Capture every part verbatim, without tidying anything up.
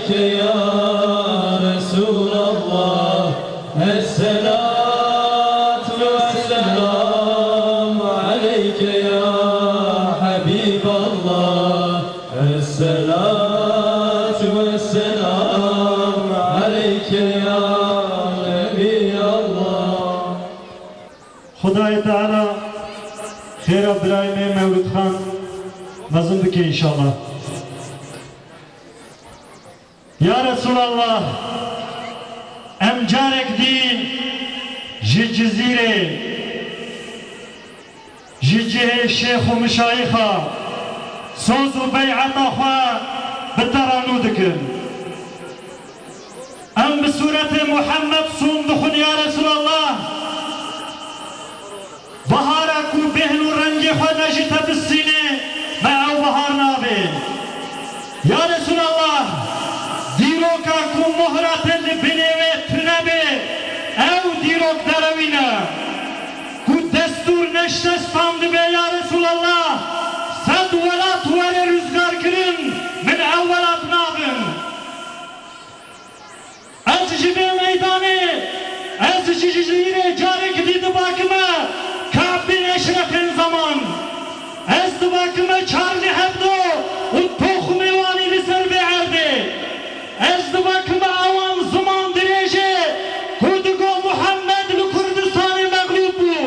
يا رسول الله، الصلاة والسلام عليك يا حبيب الله، الصلاة والسلام عليك يا نبي الله. Xwedayê Teala xêra birayê me Mewlûd Xan mezin bike înşallah. Ya Resulallah, em carek dî ji Cizîrê, ji cihê şêx û mişayixa soz û beyeta xwe bi te re nû dikin. Em bi sûretê Muhammed sûn dixwin ya Resulallah. Bihara ku bêhn û rengê xwe ne ji te bistîne, me ew bihar nabe. Ya Resulallah, dîroka ku mohra te li binê wê tune be, ew dîrok derewîne. Ku destûr neşte standibe ya Resulallah, sed welat were ruzgar kirin, min ew welat nabin. Ez ji vê meydanê, ez ji Cizîrê carek dî dibakime Ka'b bin Eşrefên zeman. Ez dibakime Charlie Hebdo û toxumê wanî li ser vê erdê. Ez dibakime ewan ziman dirêj e ku digo Muhammed li Kurdistanê mexlûb bû.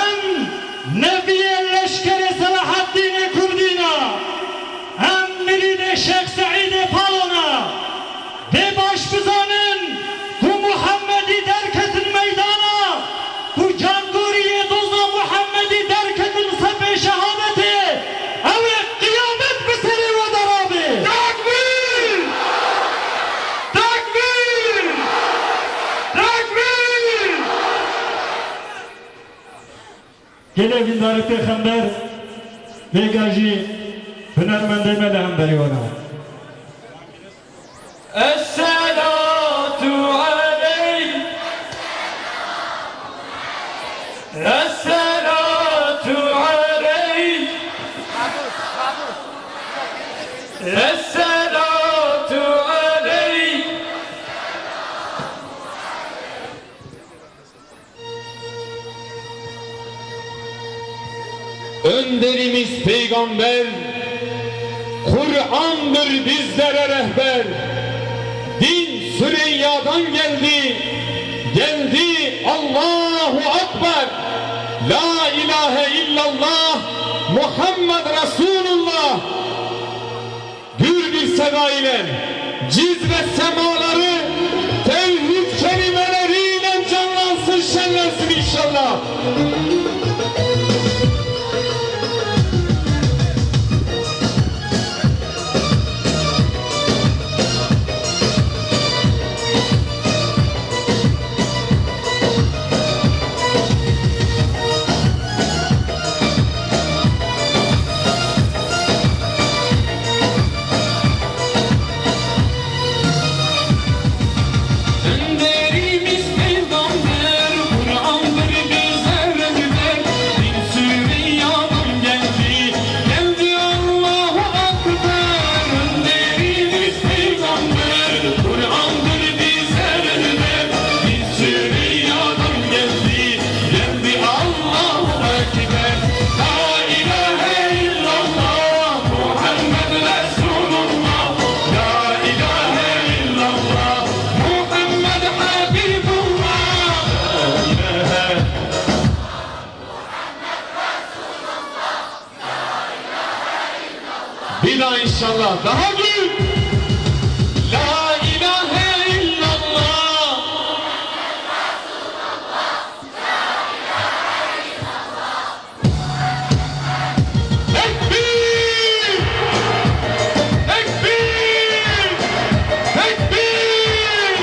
Em neviyê leşkerê Selahaddînê Kurdî ne. Em mirîdê Şêx Seîdê Palo ne. Bê baş bizanin ku Muhammedî derketin meydana, ku cangorî yê doza Muhammedî derketin sefê şehadetê, ew ê qiyamet bi serê we de rabe. Tekbîr! Tekbîr! Tekbîr! Gelê vîndarê pêxember, vêga jî hunermendê me li hemberî wan e. الصلاة عليك، الصلاة عليك، الصلاة عليك. Önderimiz Peygamber, Kur'an'dır bizlere rehber. Din Süreyya'dan geldi, geldi Allahu Ekber. La ilahe illallah, Muhammed Resulullah. Gür bir seda ile Cizre semaları tevhid kelimeleriyle canlansın, şenlensin inşallah. Önderimiz peygamber, Kur'an'dır bize rehber. Din Süreyya'dan geldi, geldi Allahu Ekber. Önderimiz peygamber, Kur'an'dır bize rehber. Din Süreyya'dan geldi, geldi Allahu Ekber. La ilahe illallah, Muhammed Resulullah. La ilahe illallah, Muhammed Habibullah. La ilahe Bir daha inşallah. Daha büyük. La ilahe illallah. Tekbir! Tekbir! Tekbir!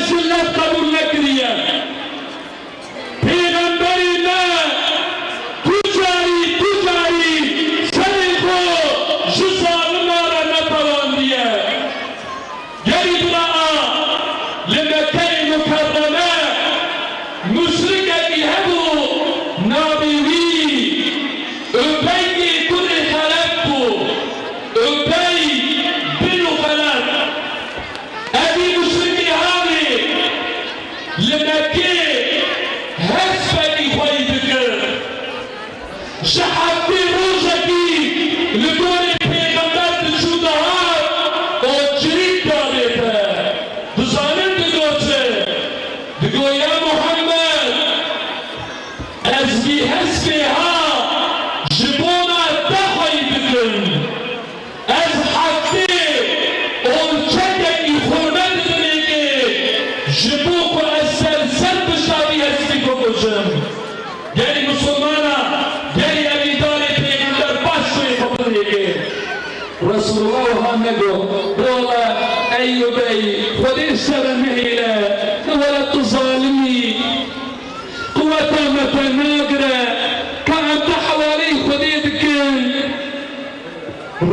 zillet qebûl nekiriye. Pêxemberê me du carî, du carî serê xwe ji zalima re nepewandiye. Gerî bira a, li Mekkeyê Mukerreme muşrikekî hebû, navê wî Ubeyê kurê Xelef bû. Ubey bin Xelef. Evî muşrikê hanê li Mekkê hespekî xweyî dikir. Ji heftê rojekî li gorî pêxember diçû dihat û cirîk dadê te. Dizanin digo çi? Digo ya Muhammed, ez vî hespê ha ji bona te xweyî dikim. Ez heftê olçekekî xurme didim êkê, ji bo ku ez ser ser pişta vî hespî bikujim. Gerî misilmana, gerî evî darê pêxember baş şoyê xwe bidin êkê. Resulullah wiha negot, wele ey Ubey, Xwedê ji te re nehêle, wele tu zalim î, quweta me te nagire, ka em te hewaleyî Xwedê dikin.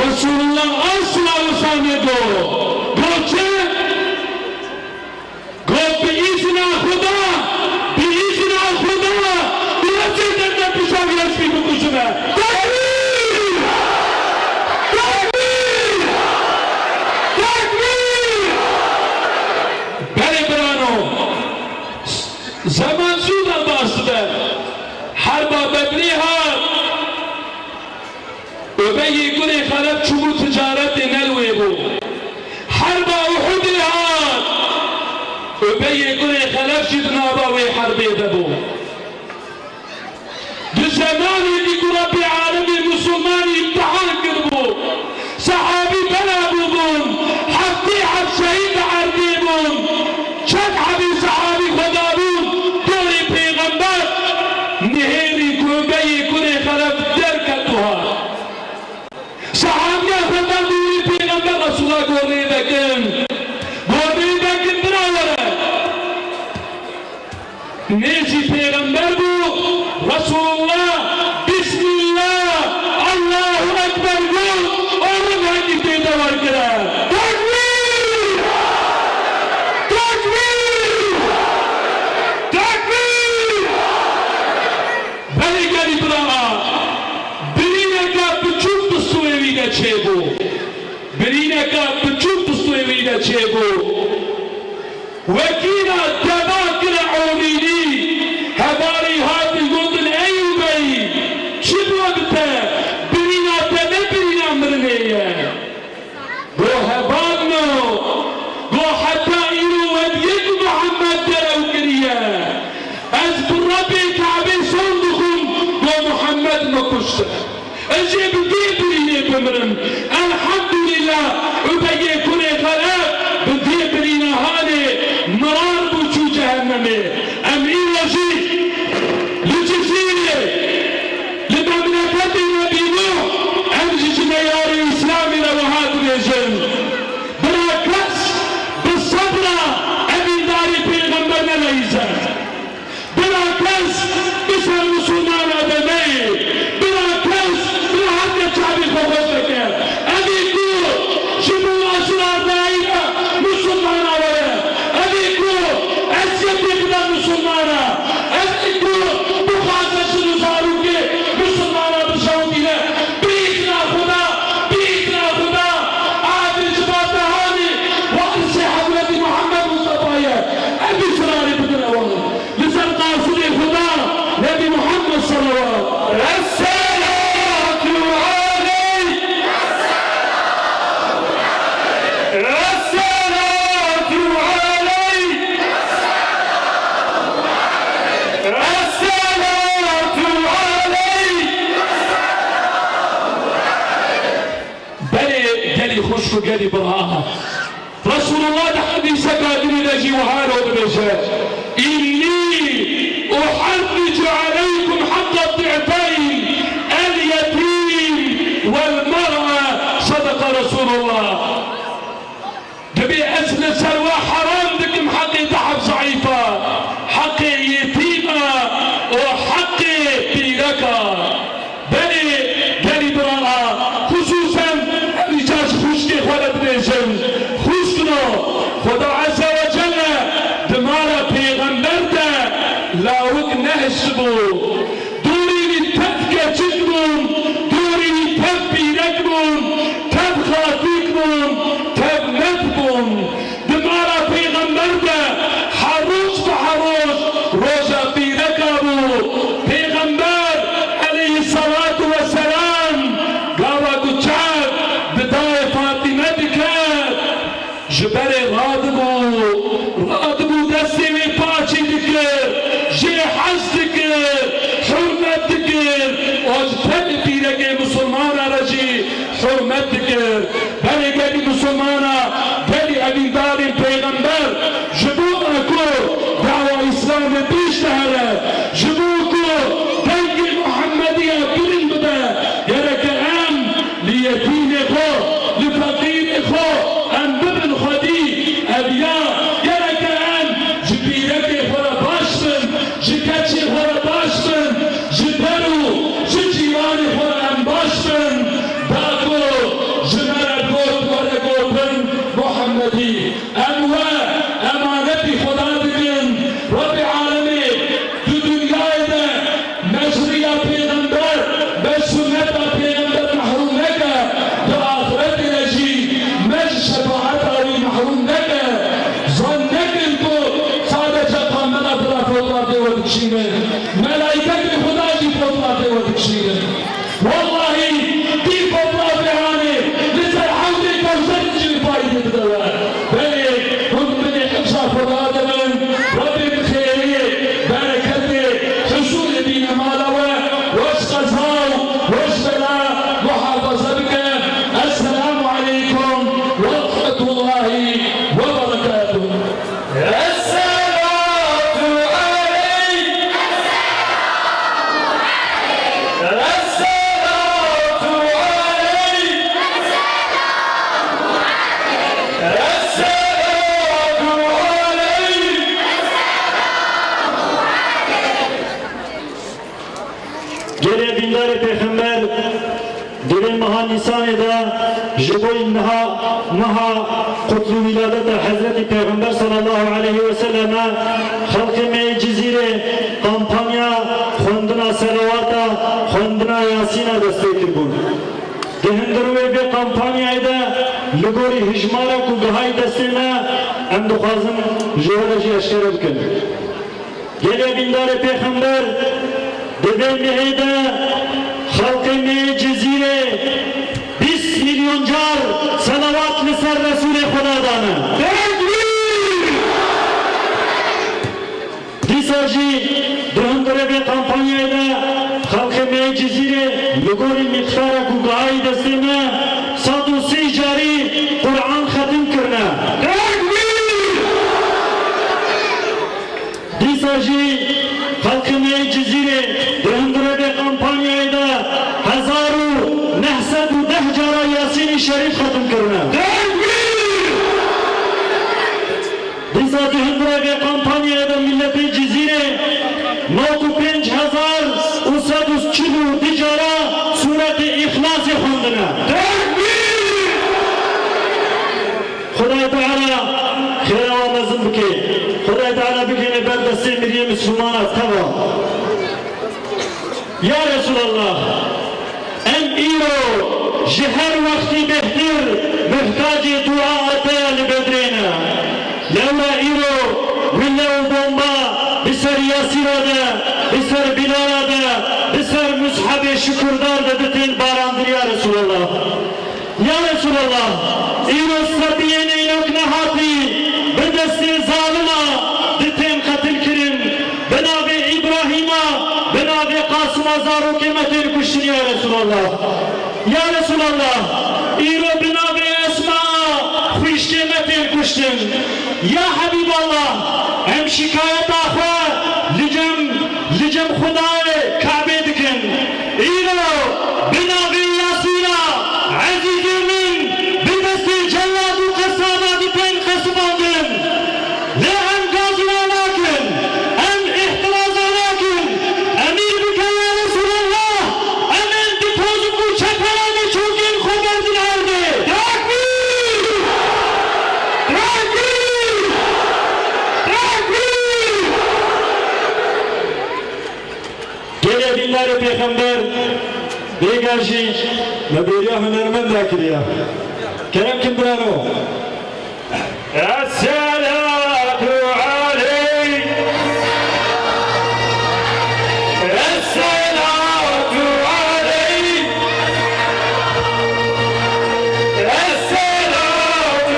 Resulullah asla wisa negot. Got çi? Got, bi îzna Xuda, bi îzna Xuda, bi hesê te te pişta vî hespî bikujime. Tekbîr! Tekbîr! Tekbîr! Belê birano, zeman zû derbas dibe. Herba Bedrê hat. Ubeyê kurê Xelef çûbû ticaretê, ne li wê bû. Herba Uhudê hat. Ubeyê kurê Xelef jî di nava wê herbê de bû. Di zemanekî ku Rebbê alemê misilmanî îmtihan kiribû, sehabî bela bûbûn, heftê heb şehîd li erdê bûn. Çend hebî sehabî xwe dabûn dorê pêxember, nihêrî ku Ubeyê kurê Xelef derket û hat. Sehabiya xwe da dorê pêxember, Resûla got, rê vekin. Got, rê vekin, bira were. Nêzî pêxember bû, Resûlullah, Bismillah, Allahu Ekber got, û rihekî pê dewer kire. Tekbîr! Tekbîr! Tekbîr! Belê gerî bira a, birîneke biçûk pistûyê wî de çêbû. Birîneke biçûk pistûyê wî de çêbû. Wekî na deva kire olîlî, hevalî hatin gotin, ey Ubey, çi bû bi te? Birîna te ne birîna mirinê ye. Go hevalno, go heta îro we diyê ku Muhammed derew kiriye. Ez bi Rebbê Kabê sond dixwim, go Muhammed me kuşt. Ez ê bi vê birînê bimirim. Elhamdulillah, Ubeyê kurê Xelef bi vê birîna hanê mirar bû, çû cehennemê. Em îro jî li Cizîrê, li memleketê Nebî Nuh, em jî ji neyarê Îslamê re wiha dibêjin, bira kes bi sebra evîndarê pêxember neleyîze. Bira kes bi ser misilmana de neyê. Bira kes, bira her kes çavê xwe xweş dike. Evî ku ji bo aşiradayî re misilmana were. Evî ku eziyetê bide misilmana. Evî ku bixwaze jin û zarokê misilmana bişewitîne. Bi îzna Xuda, bi îzna Xuda, adê ji ba te hanê, warisê Hezretî Muhammed Mustafa ye. Evî firarê bidin ewan. Li ser qasûdê Xuda, Nebî Muhammed selewat. Esselatu aleyk. Esselatu aleyk. Esselatu aleyk. Belê gelî xwişk û gelî bira. Resûlullah di hedîseka dinî de jî wiha ro dibêje, "Înnî uherricu aleykum heqqa di'feyn, el yetîm vel mer'a." Sedeqa Resûlullah. Dibê ez li ser we heram dikim heqê du Ji berê radibû, radibû destê wê paçî dikir, jê hez dikir, hurmet dikir, û ji tenê pîrekê misilmana re jî hurmet dikir. Berê gelî misilmana, gelî evîndarên pêxember, ji bo me ku dawa Îslamê pêş dihere, ji bo ku dengê Muhammediya bilind bibe, gereke em li yetîmê xwe, li feqîrê xwe em bibin xwedî. Ev ya gereke em ji pîrekê xwe re baş bin, ji keçê xwe re baş bin, ji der û ji cîranê xwe re em baş bin. Da ku ji me re got were gotin Muhammedî. Em we emanetî Xuda dikin. Rebbê alemê di dinyayê de me ji riya pêxember, me ji sunneta pêxember mehrûm neke, di axiretê de jî me ji şefaeta wî mehrûm neke. Zan nekin ku sadece kamera bila fotoğrafê we dikişînin. Melaîketê Xuda jî fotoğrafê we dikişînin. Wellahî, dî fotoğrafê hanê li ser hewdê Kewser jî li payîzê dide we. Belê, hûn binê hifza Xuda de bin, Rebbê bi xêrê, bereketê, husûlê bîne mala we, we ji qeza û we ji bela muhafaza bike. Esselamu aleykum ve rahmetullahi ve berekatuhu. الصلاة عليك. الصلاة عليك. الصلاة عليك. Gelê dîndarê Pêxember di vê meha Nîsanê de ji bo niha meha qutlû wîladeta Hezretî Pêxember sallallahu aleyhi ve selleme xelkê me yê Cizîrê kampanya xwendina selawata, xwendina Yasîna destpê kiribûn. Di hundirê wê vê kampanyayê de li gorî hijmara ku gihayî destê me, em dixwazin ji we re jî eşkere bikin. Gelê dîndarê Pêxember, di vê mehê de xelkê me yê Cizîrê bîst milyon car selawat li ser Resûlê Xweda dane. Tekbîr! Dîsa jî di hundirê vê kampanyayê de xelkê me yê Cizîrê li gorî mîqdara ku gihayî destê me, sed û sî carî Quran xetim kirine. Tekbîr! Dîsa jî xelkê me yê Cizîrê di hundirê vê kampanyayê de hezar û neh sed û deh cara Yasînî Şerîf xetim kirine. Tekbîr! Dîsa di hundirê vê kampanyayê de miletê Cizîrê nod û pênc hezar û sed û çil û du cara sûretê Îxlasê xwendine. Tekbîr! Xwedayê Teala xêra we mezin bike. Xwedayê Teala bigihîne ber destê miriyê Mislimana teva. Ya Resulallah, em îro ji her wextî bêhtir muhtacê dua te ye li Bedrê ne. Lewra îro wile û bomba bi ser Yasîra de, bi ser Bilala de, bi ser Mushebê Şukurdar de ditên barandin ya Resulallah. Ya Resulallah, îro sediyê neynoke nehatî bi destê zalima ditên qetilkirin, bi navê Îbrahîma, bi navê Qasima zarokê me tên kuştin ya Resulallah. Ya Resulallah, îro bi navê Esma xwişkê me tên kuştin. Ya Hebîballah, em şikayeta xwe li cem, li cem Xwedayê Kabê dikin. Îro bi navê Yasîna ezîzê min bi destê celad û qesaba ditên qesibandin. Lê em gazîna nakin, em îhtiraza nakin. Emîr bike ya Resulallah, em ên bi tozik û çeperanê çokên xwe berdin erdê. Tekbîr! Tekbîr! Tekbîr! Gelê dîndarê Pêxember, vêga jî me bêriya hunermenda kiriye. Kerem kin birano. الصلاة عليك. الصلاة عليك. الصلاة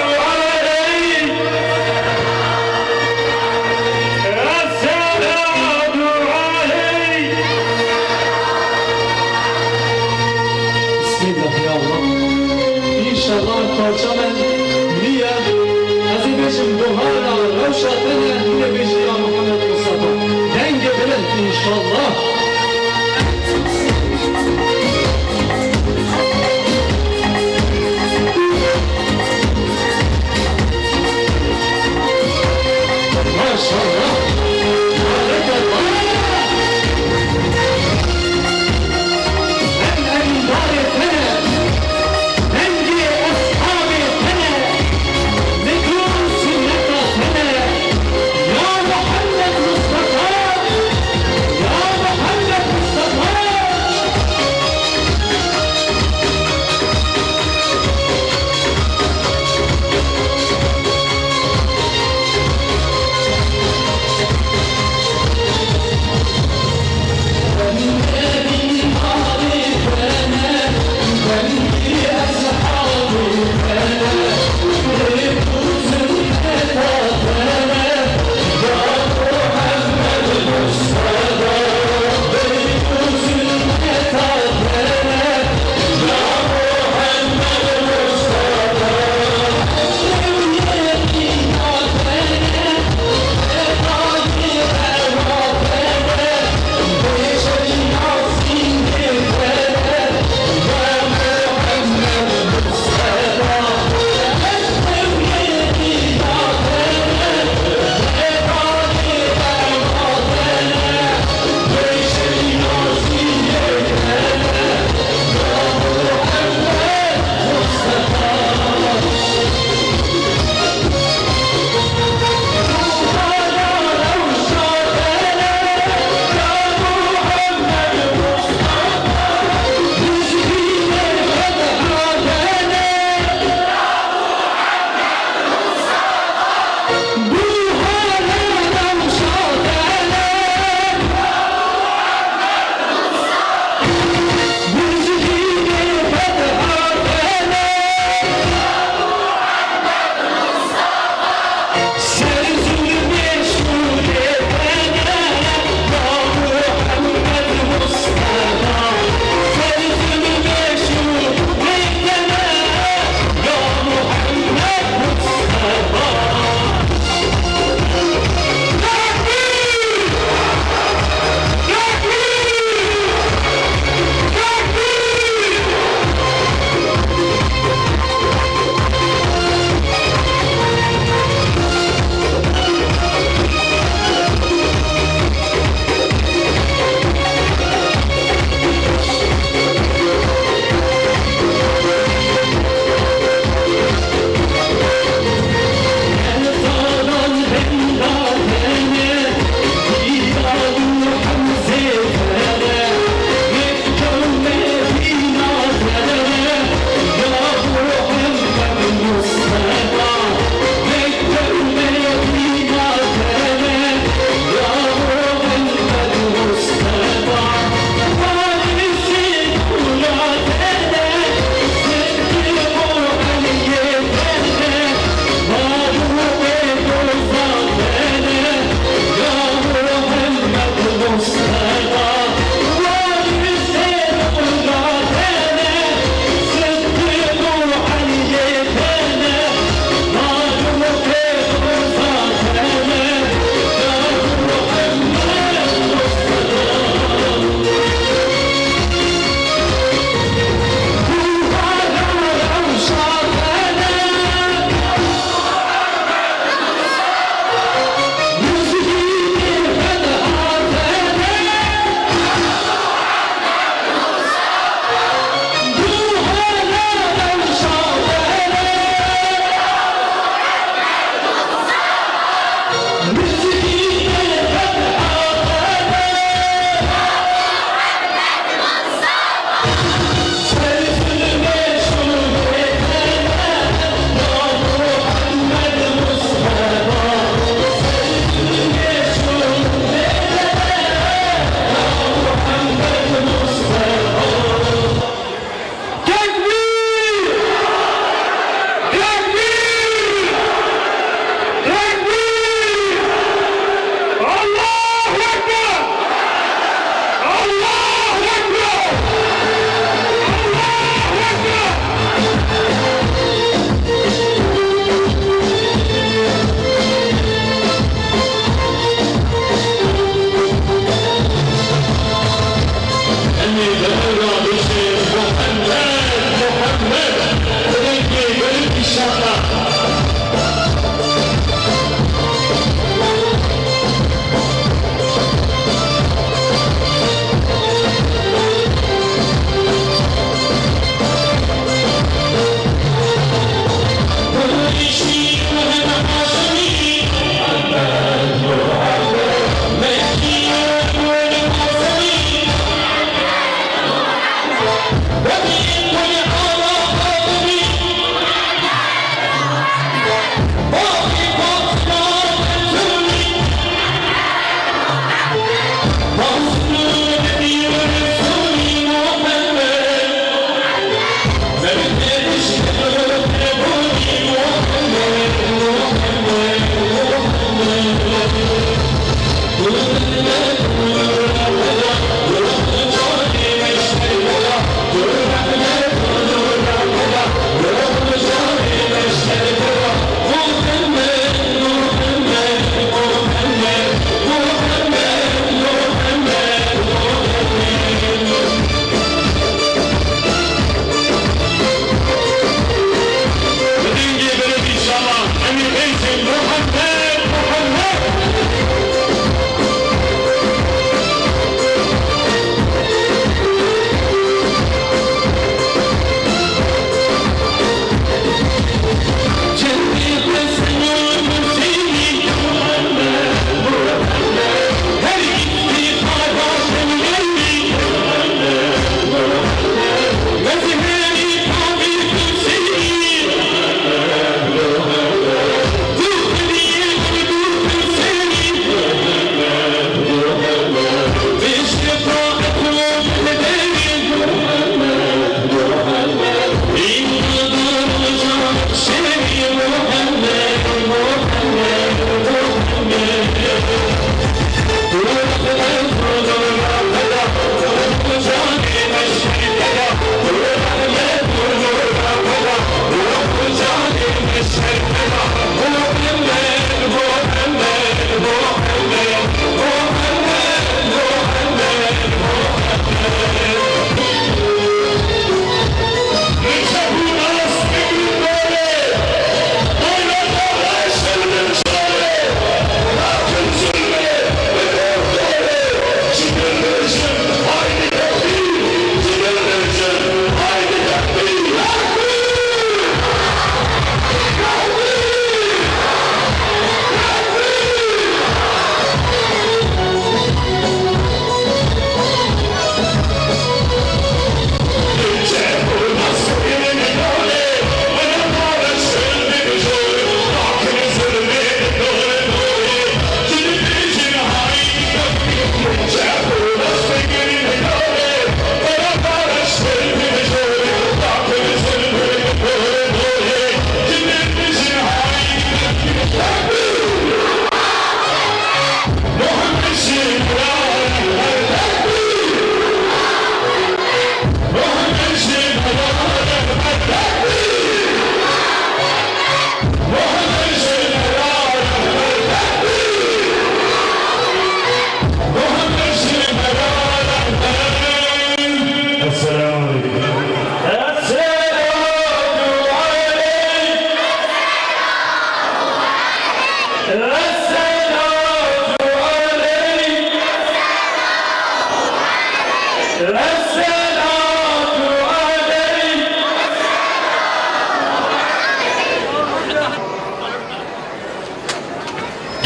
Şatene hînê bêjî ya Muhammed Mustafa. Dengê bilind înşallah. Maşallah. Barekallah. Em evîndarê te ne. Dengê eshabê te ne. Zikr û sunneta te ne. Ya Muhammed Mustafa. Ya Muhammed Mustafa.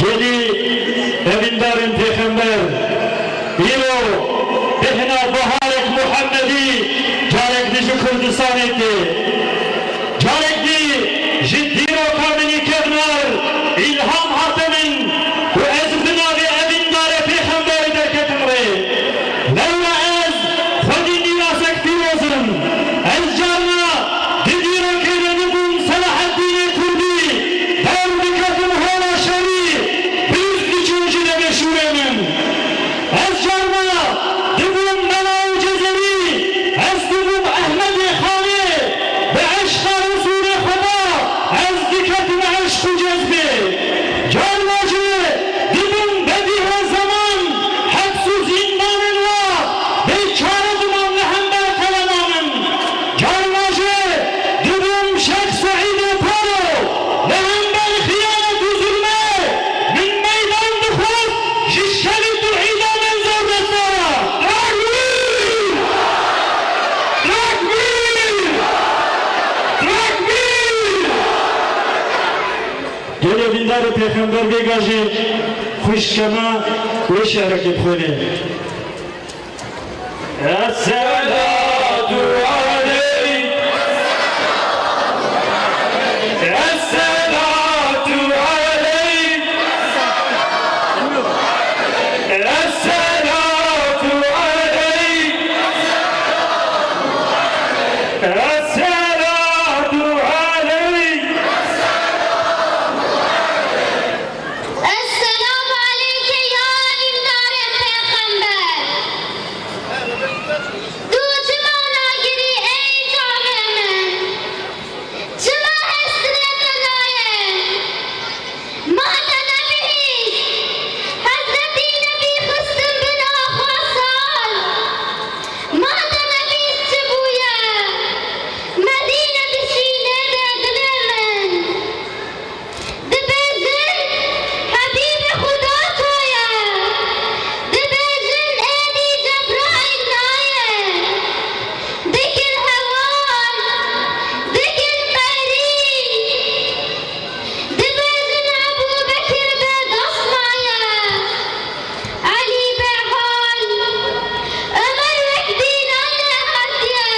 Gelî evîndarên Pêxember, îro bêhna baharek Muhemmedî carek dî ji Kurdistanê tê. Carek dî ji dîroka min î kevnar îlham hate min û ez bi navê evîndarê Pêxemberî derketim rê. Lewra ez xwedî mîrasek pîroz im. Ez carna di dîrokê de bibûm Selaheddînê Kurdî, dew diketim hola şerî, bi rîsk diçûm ji devê şûrê min. Ez carna dibûm Mela û Cezerî, ez dibûm Ehmedê Xanê, bi eşqa Resûlê Xweda, ez diketim eşq û cezbê. Carna jî dibûm Bedî Zeman, heps û zîndanên wa, bêçare diman li hember kelema min. Carna jî dibûm Şêx Seîdê Paro, li hember xiyanet û zulmê, min meydan dixwest ji şehîd û îdamên zordestara. Tekbîr! Tekbîr! Tekbîr! Gelê vîndarê Pêxember bêga jî xwişka me wê şehrekê bixwîne. الصلاة عليك، الصلاة عليك، الصلاة عليك، الصلاة عليك. Esselamu aleyke ya evîndarê Pêxember. Tu çima nagirî ey çavê min? Çima hestinê te nayê? Ma te nebihîst Hezretî Nebî xistin bin axwa sal? Ma te nebihîst çi bûye? Medîne dişînê dê dilê min. Dibêjin, Hebîbê Xuda çaye? Dibêjin, êdî Cebraîl nayê? Dikin heval, dikin qeyrî. Dibêjin, Ebû Bekir bê dest maye? Elî bêhal, Omer wek dînan nehatiye.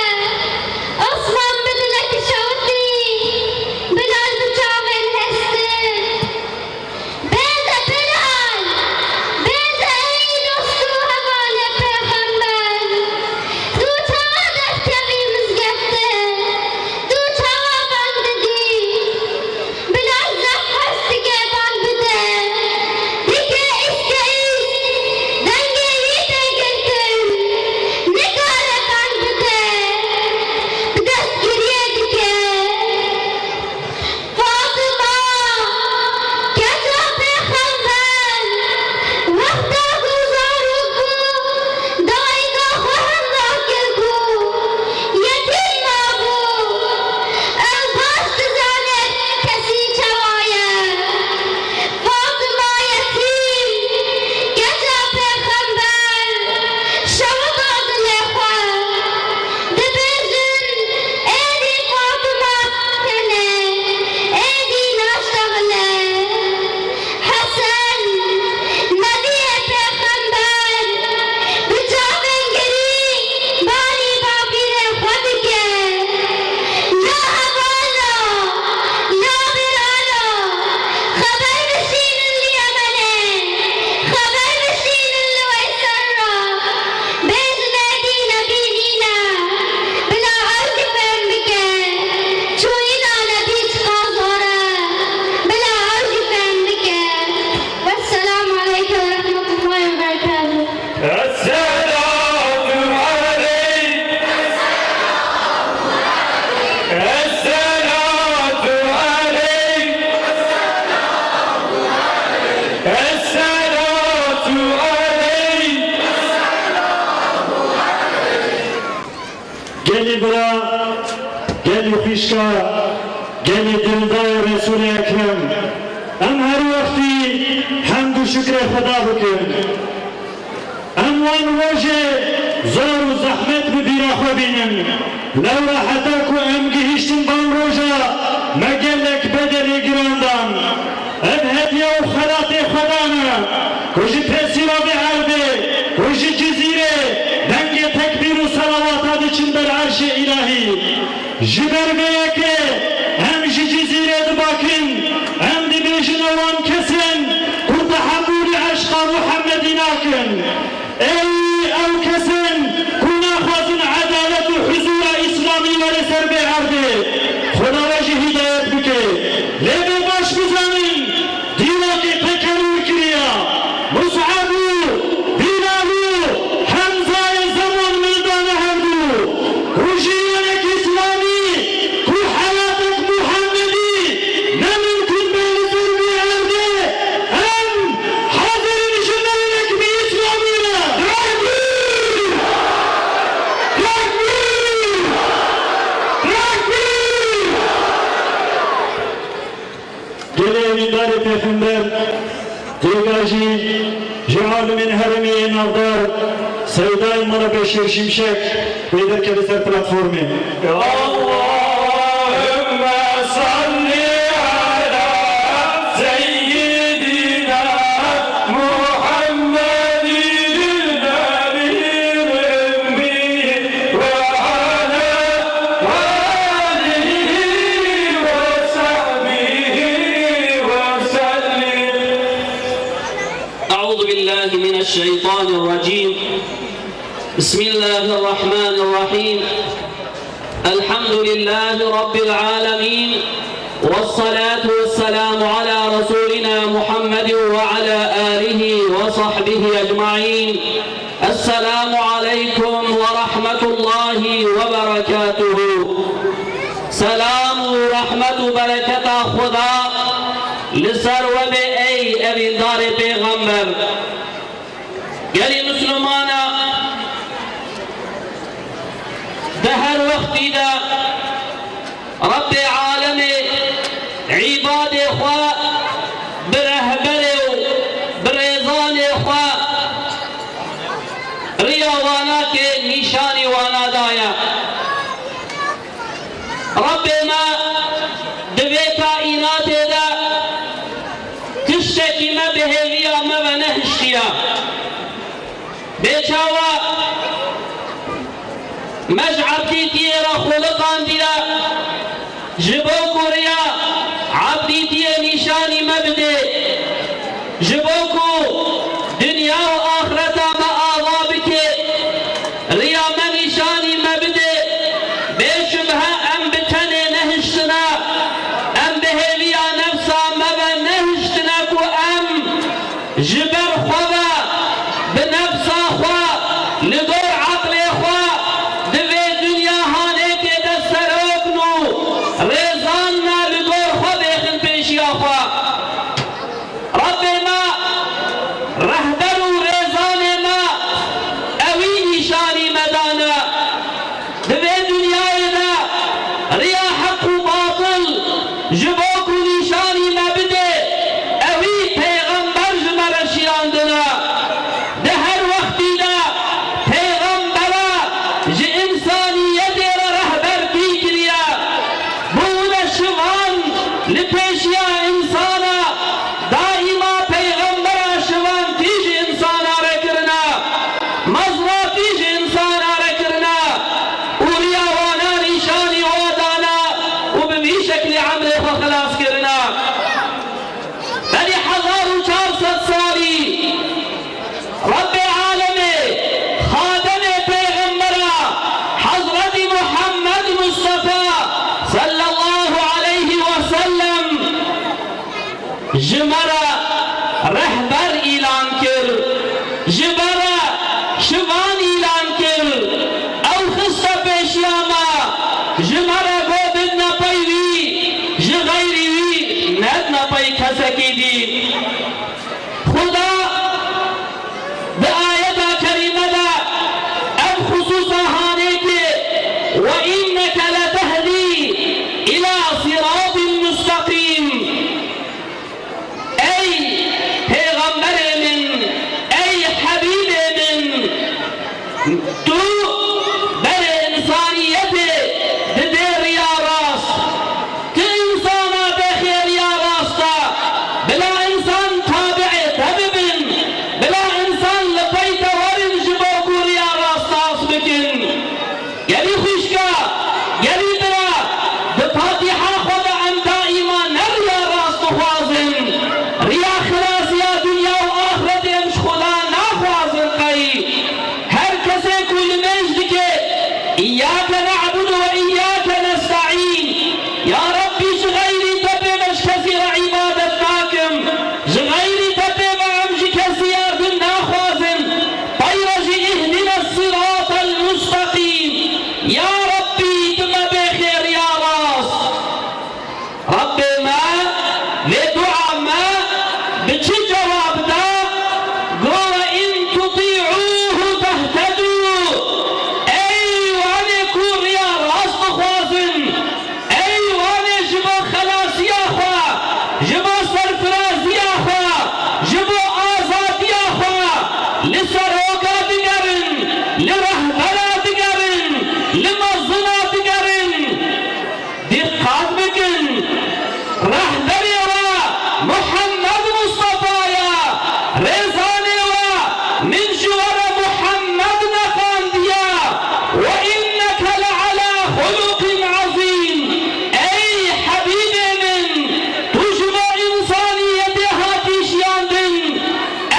Osman bi dilek şewitî, Bilal bi çavên hestin. Bêje Bilal, bêje ey dost û hevalê Pêxember, tu çawa derkevî mizgeftin, tu çawa bang didî? Bilal zehf hez dike bang bide. Dike îske îsk, dengê wî tê girtin. Nikare bang bide. Bi dest giriyê dike. Fatima, keça Pêxember, wexta ku zarok bû, dayika xwe hemra kir ku yetîm mabû. Ew baş dizane kesî çawa ye. Fatima yetîm, keça Pêxember, şewita dilê xwe. Dibêjin, êdî Fatima kenê, êdî naştexile. Hesen, nebiyê Pêxember, bi çavên girîng balî bapîrê xwe dike. Ya hevalo, ya biralo, xeber bişînin li Yemenê, xeber bişînin li Weyser re. Bêjin êdî nebî nîne, bila ew jî fêm bike. Çûyîna nebî çiqas zor e, bila ew jî fêm bike. Wesselamu aleyke we rehmetullahi we berekatuh. الصلاة عليك، الصلاة عليك، الصلاة عليك. Gelî bira, gelî xwişka, gelî dildarê Resûlê Ekrem, em her wextî hemd û şukrê Xweda bikin. Em wan rojê zor û zehmet bi bîra xwe bînin. Lewra heta ku em gihîştin van roja, me gelek bedelê giran dan. Em hediye û xelatê xwe Ku ji tesîra vê erdê û ji Cizîrê dengê tekbîr û selawata diçin ber erşê îlahî. Ji ber vê yekê em ji Cizîrê dibakin, em dibêjine wan kesên ku tehemûlî eşqa Muhemmedî nakin. Ey ew kesên ku naxwazin edalet û huzûra îslamî were ser vê erdê, Xuda we jî hîdayet bike. Lê bê baş bizanin, dîrokê tekerrûr kiriya. Mus'eb û Bilal û Hemzayê zeman mildane hevdû. Ku jiyanek îslamî, ku heyatek Muhemmedî ne mimkun be li ser vê erdê, em hazir in ji merinek bi îslamî re. Tekbîr! Tekbîr! Tekbîr! Gelê evîndarê Pêxember, têga jî ji alimên herêmê yê navdar Seydayê me re Beşîr Şimşek wê derkeve ser platformê. اللهم صل على سيدنا محمد النبي الأمي وعلى آله وصحبه وسلم. أعوذ بالله من الشيطان الرجيم. بسم الله الرحمن الرحيم. الحمد لله رب العالمين، والصلاة والسلام على رسولنا محمد وعلى آله وصحبه أجمعين. السلام عليكم ورحمة الله وبركاته. Selam û rehmet û bereketa Xuda li ser we be ey evîndarê pêxember. Gelî Misilmana, di her wextî de Rebbê alemê îbadê xwe bi rehberê û bi rêzanê xwe riya wana ke nîşanî wana daye. Rebbê me di vê kaînatê de tiştekî me bi hêviya me ve nehiştiye. Bê çawa me ji ebdîtiyê re xuliqandiye, ji bo ku riya ebdîtiyê nîşanî me bidê, ji bo ku dinya û axireta me ava bike, riya me nîşanî me bide. Bê şubhe em bi tenê nehiştine, em bi hêviya nefsa me ve nehiştine ku em ji ber xwe ve, bi nefsa xwe, li gor eqlê xwe, di vê dinya hanêkê de serokn û rêzan ne, li gor xwe bêxin pêşiya xwe. Rebbê me, rehber û rêzanê me, ewî nîşanî me dane. Di vê dinyayê de riya heq û batil ji bo ku nîşanî me bidê, ewî pêxember ji me re şiyandine. Di her wextî de pêxembera ji însaniyetê re rehbertî kiriye. Bûne şivan li pêşiya însana, daîma pêxembera şivantî ji însana re kirine, mezratî ji însana re kirine û riya wana nîşanî wa dane û bi vî şeklî emrê xwe xilas kirine. Berî hezar û çar sed salî Rebbê alemê, xademê pêxembera, Hezretî Muhammed Mustafa sallallahu aleyhi ve sellem ji me re rehber îlan kir, ji me re şivan îlan kir. Ew xiste pêşiya me, ji me re got bidne pey wî, ji xeyrî wî nedne pey kesekî dî. Xuda di ayeta kerîme de ev xisûsa hanê ke, "Ve inneke letehdî îlâ sîratîn musteqîm." Ey pêxemberê min, ey hebîbê min, Tu berê însaniyetê didê riya rast. Ti însana bêxê riya rast e, bila însan tabiê te bibin, Bi çi cewab da? Go, "Ve in tutî'ûhu tehtedû." Ey wanê ku riya rast bixwazin, ey wanê ji bo xelasiya xwe, ji bo serfiraziya xwe, ji bo azadiya xwe li seroka digerin, li rehbera digerin, li mezina digerin. Diqat bikin, rehberê we Muhammed Mustafa ye, rêzanê we min ji we re Muhammed neqandiye. "Ve inneke le ala xuluqin azîm." Ey Hebîbê min, tu ji bo însaniyetê hatî jiyandin.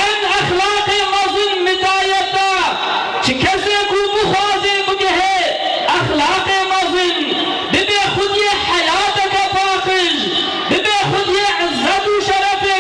Em exlaqê mezin midaye te. Çi kesê ku bixwaze bigihê exlaqê mezin, bibe xwediyê heyateke paqij, bibe xwediyê izzet û şerefê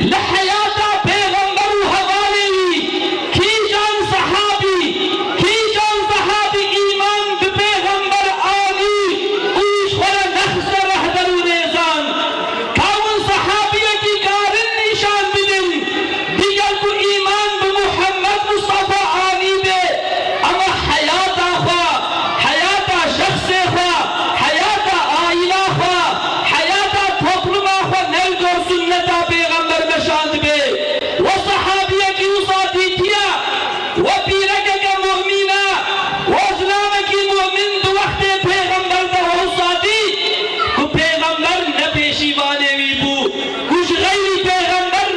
Li heyata Pêxember û hevalê wî kîjan sehabî, kîjan sehabî îman bi Pêxember anî û ji xwe re nexiste rehber û rêzan? Ka hûn sehabiyekî karin nîşan bidin, digel ku îman bi Muhammed Mustafa anî be, ama heyata xwe, heyata şexsê xwe, heyata aîla xwe, heyata topluma xwe ne li gor sunneta Pêxember meşandibe? We sehabiyekî wisa dîtiye? We pîrekeke mu'mîn e? We zilamekî mu'mîn di wextê Pêxember de we wisa dît ku Pêxember ne pêşîvanê wî bû, ku ji xeyrî Pêxember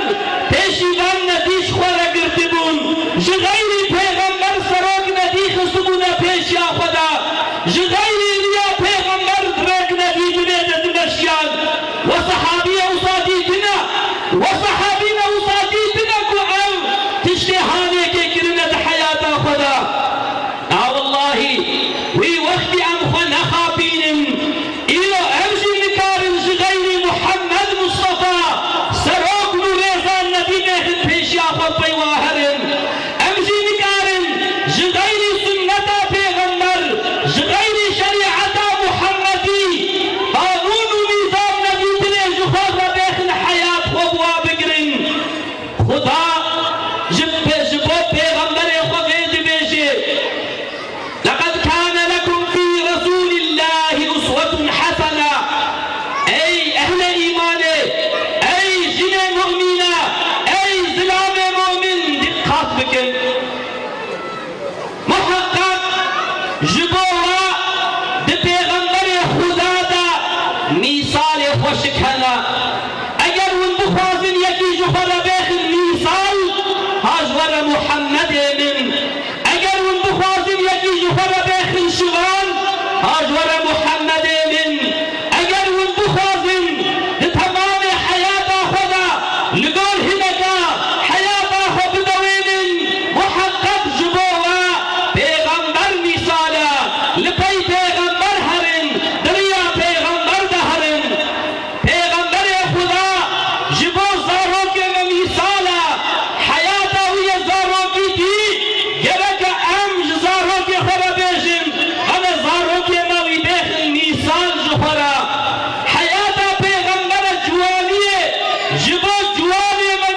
pêşîvan nedî ji xwe re girtibûn, ji xeyrî Pêxember serok nedî xistibûne pêşiya xwe de, ji xeyrî riya Pêxember rêk nedî di vê de dimeşiyan? We sehabiyê wisa dîtine? We sehabî ne wisa dîtine ku ev tiştê hanê kê kirine di heyata xwe de? Na wellahî, wî wextî em xwe nexapînin, îro em jî nikarin ji xeyrî Muhammed Mustafa, serok û rêzan nebî bêxin pêşiya xwe peywa herin. Em jî nikarin ji xeyrî sunneta Pêxember, ji xeyrî şerîeta Muhammedî, qanûn û nîzam nebî dilê ji xwe re bêxin heyat xwe bi wa bigirin. Xuda ji pe-, ji bo Pêxemberê xwe vê dibêje: لقد كان لكم في رسول الله أسوة حسنة. Ey ehlê îmanê, ey jinê mu'mîne, ey zilamê mu'mîn, diqat bikin. Muheqeq ji bo we di Pêxemberê Xuda de mîsalê xweşik hene. Eger hûn bixwazin yekî ji xwe re bêxin mîsal, ha ji we re Muhammedê min. Eger hûn bixwazin yekî ji xwe re bêxin şivan, ha ji we re Muhammedê min. Eger hûn bixwazin di temamê heyata xwe de li gor hineka heyata xwe bidewênin, muheqeq ji bo we Pêxember mîsal e. Li pey Pêxember herin, di riya Pêxember de herin. Pêxemberê Xuda ji bo zarokê me mîsal e. Heyata wî yê zarokî dî, gerek e em ji zarokê xwe re bêjin, em ê zarokê me wî bêxin mîsal ji xwe re. Heyata Pêxembere ciwaniyê ji bo ciwanê me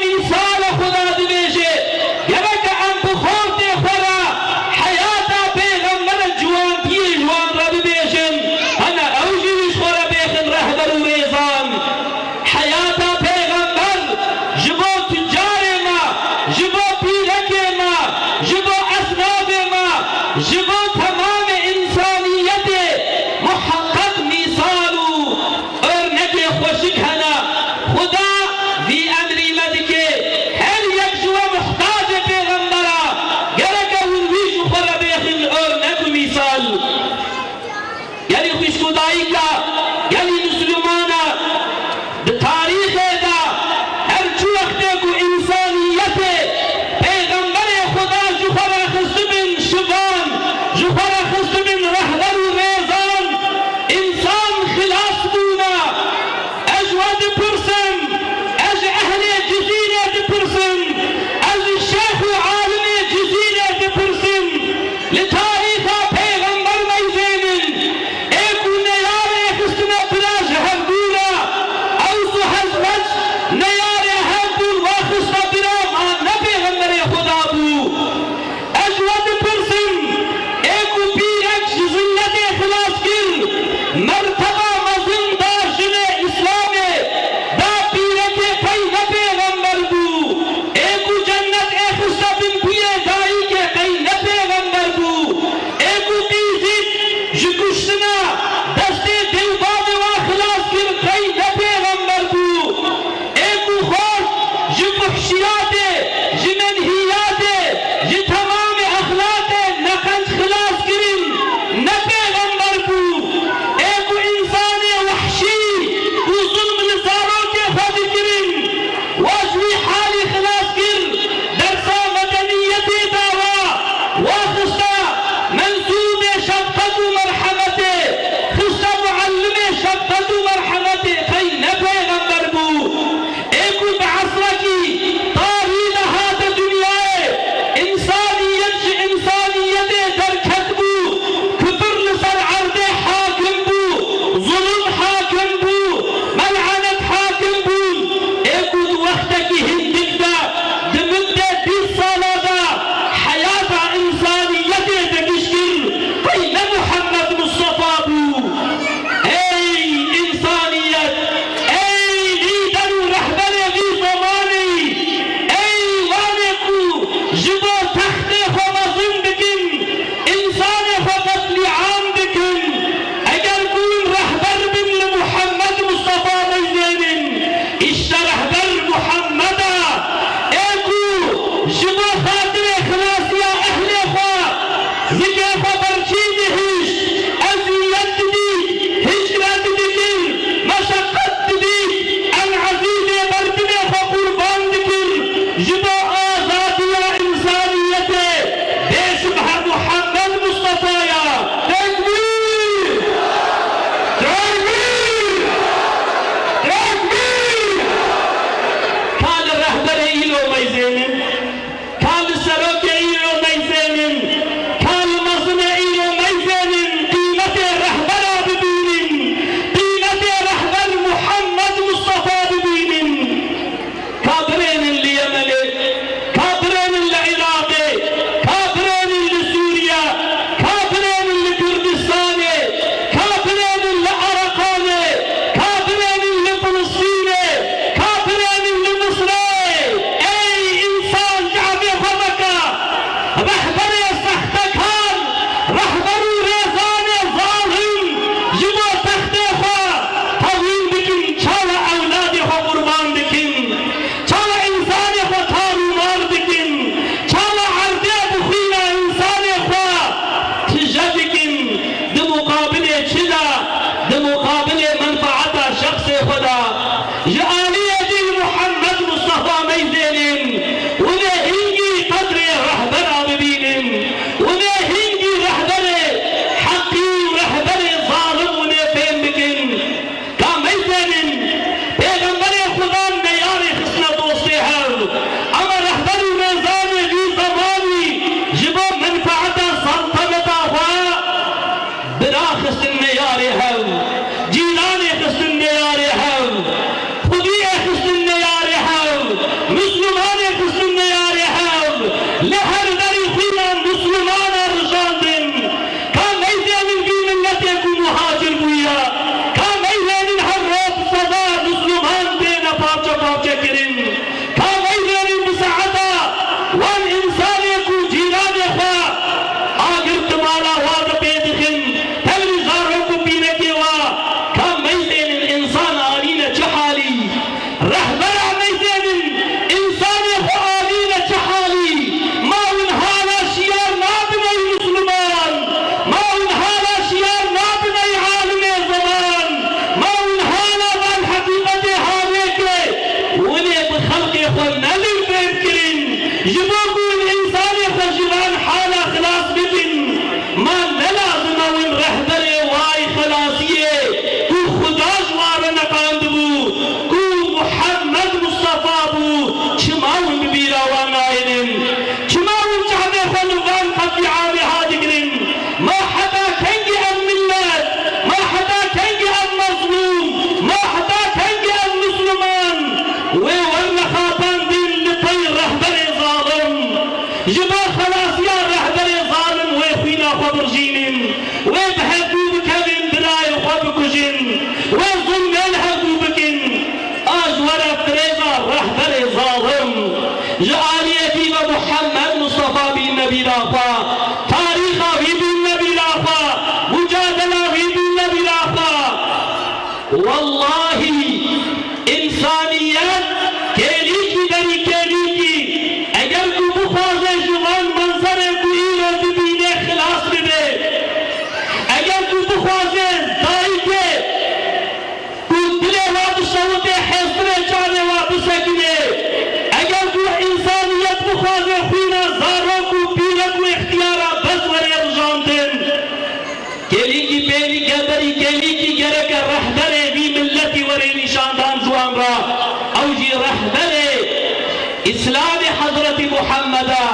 Îslamê Hezretî Muhemmed e.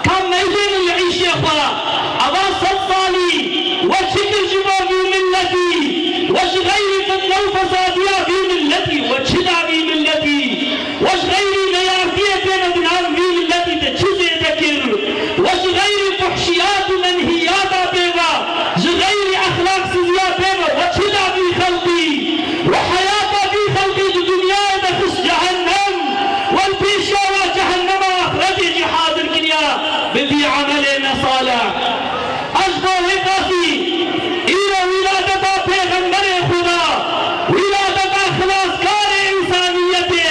Ka meyzên li îşê xwe, eva sed salî, we çi kir ji bo vî miletî, we ji xeyrî fitne û fesadiya vî miletî, we çi da vî miletî, we ji xeyrî neyartiyê têne di nav vî miletî te çi zêde kir, we ji xeyrî fuhşiyat û menhiyata pê ve, ji xeyrî exlaqsiziya pê ve, we çi da vî xelqî, we heyata vî xelqî di dinyayê de xist cehennem. We li pêşiya we cehennema axretê jî hazir kiriye bi vî emelê nesalih. Ez ji bo wê qasî îro wîladeta pêxemberê Xuda, wîladeta xilaskarê însaniyetê,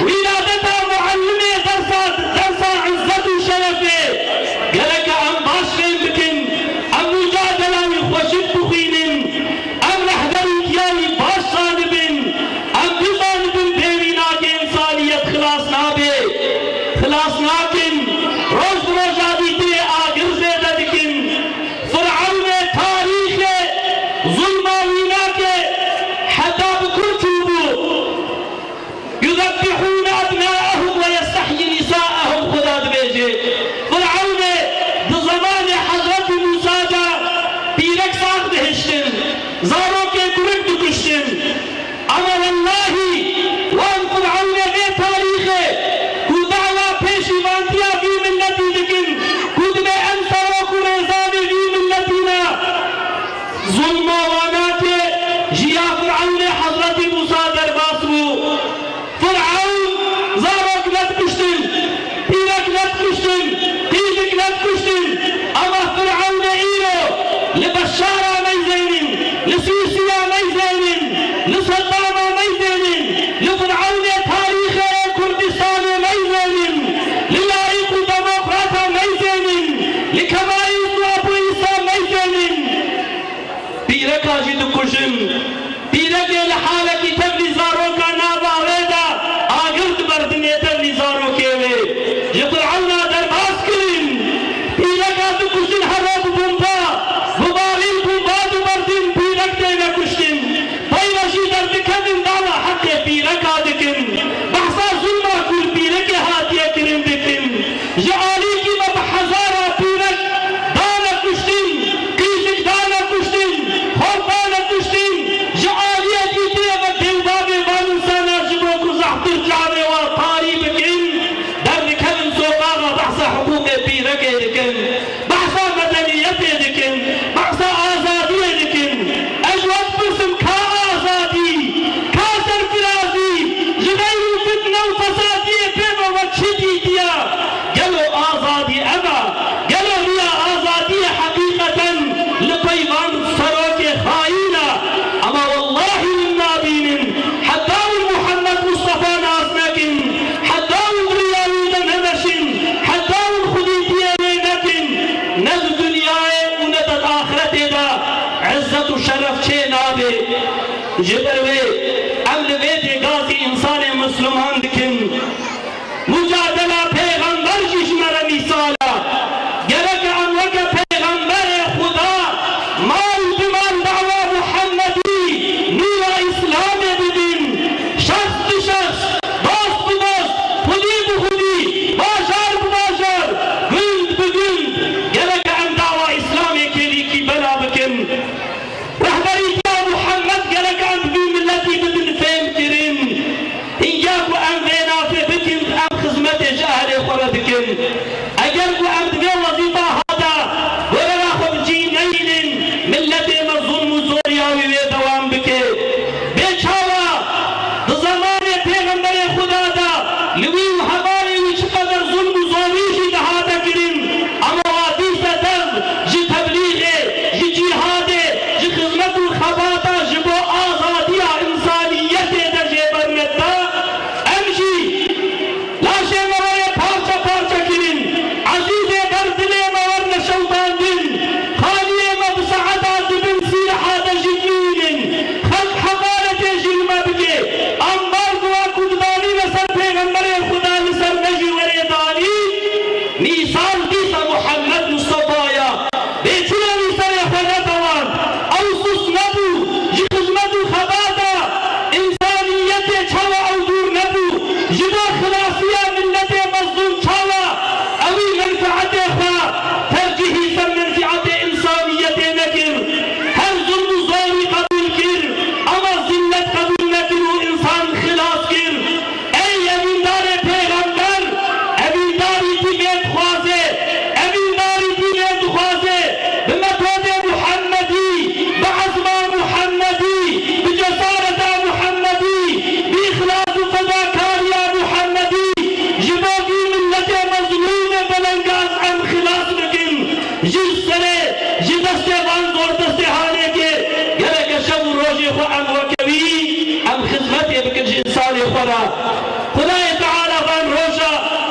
wîladeta muellimê dersa, dersa izzet û şerefê, gereke em baş fêm bikin, em mucadela wî xweşik bixwînin. Em rehberîtiya wî baş zanibin, em bizanibin bê wî nake însaniyet xilas nabe, xilas nakin. Roj bi roja dî tê agir zêde dike,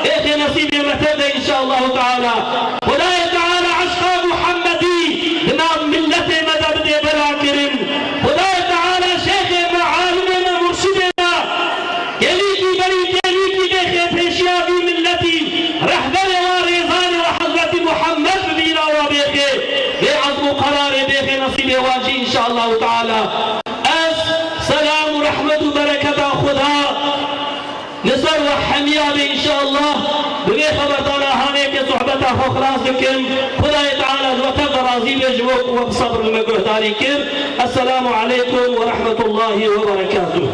Bêxê nesîbê me te de înşallahu teala. Xwedayê Teala eşqa Muhemmedî di nav miletê me de bidê bela kirin. Xwedayê Teala şêxê me, alimê me, murşidê me, gelîkî berî têlîkî bêxê pêşiya vî miletî, rehberê wa, rêzanê wa Hezretî Muhammed bi bîra wa bêxê. Vê ezm û qerarê bêxê nesîbê wan jî înşallahu teala. Ez selam û rehmet û bereketa Xweda li ser we hemiya be înşallah. Bi vê xeberdana hanê ke sohbeta xwe xilas dikim. Xwedayê Teala ji we tev ve razî be, ji bo ku we bi sebr li me guhdarî kir. Esselamu aleykum ve rahmetullahi ve berekatuh.